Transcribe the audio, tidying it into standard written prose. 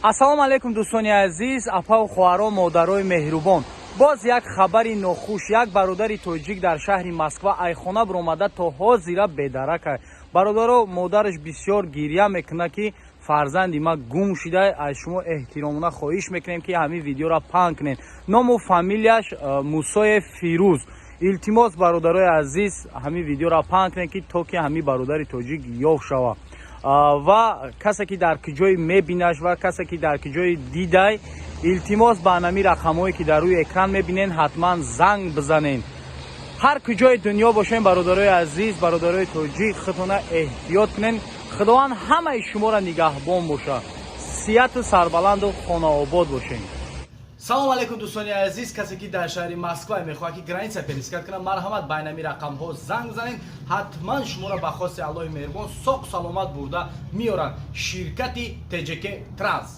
Ассалому алайкум, дӯстони азиз, апаву хоҳаро, модарои меҳрубон. Боз як хабари нохуш: як бародари тоҷик дар шаҳри Москва айхона биромада, то ҳозира бедарака. Бародаро, модараш бисёр гирья мекунад, ки фарзанди ма гум шуда. Аз шумо эҳтиромона хоҳиш мекунем, ки ҳамин видеоро паҳн кунед. Ному фамилияш Мусоев Фирӯз. Илтимос, бародарои азиз, ҳамин видеоро паҳн кунед, ки то ки ҳамин бародари тоҷик ёфт шавад. Ва касе ки дар куҷое мебинаш ва касе ки дар куҷое дидай, илтимос, ба ҳамин рақамҳое, ки дар рӯи экран мебинен, ҳатман занг бизанен. Ҳар куҷои дунё бошем, бародарои азиз, бародарои тоҷик, худтона эҳтиёт кунен. Худованд ҳамаи шуморо нигаҳбон бошад. Сиҳату сарбаланду хонаобод бошем. Салом алейкум, дӯстони азиз. Касе ки дар шаҳри Москва мехоҳад, ки граница пересекать кунад, марҳамат, ба инами рақамҳо занг занед. Ҳатман шуморо ба хости Аллоҳи меҳрубон соқ саломат бурда меоранд ширкати ТЖК Транс.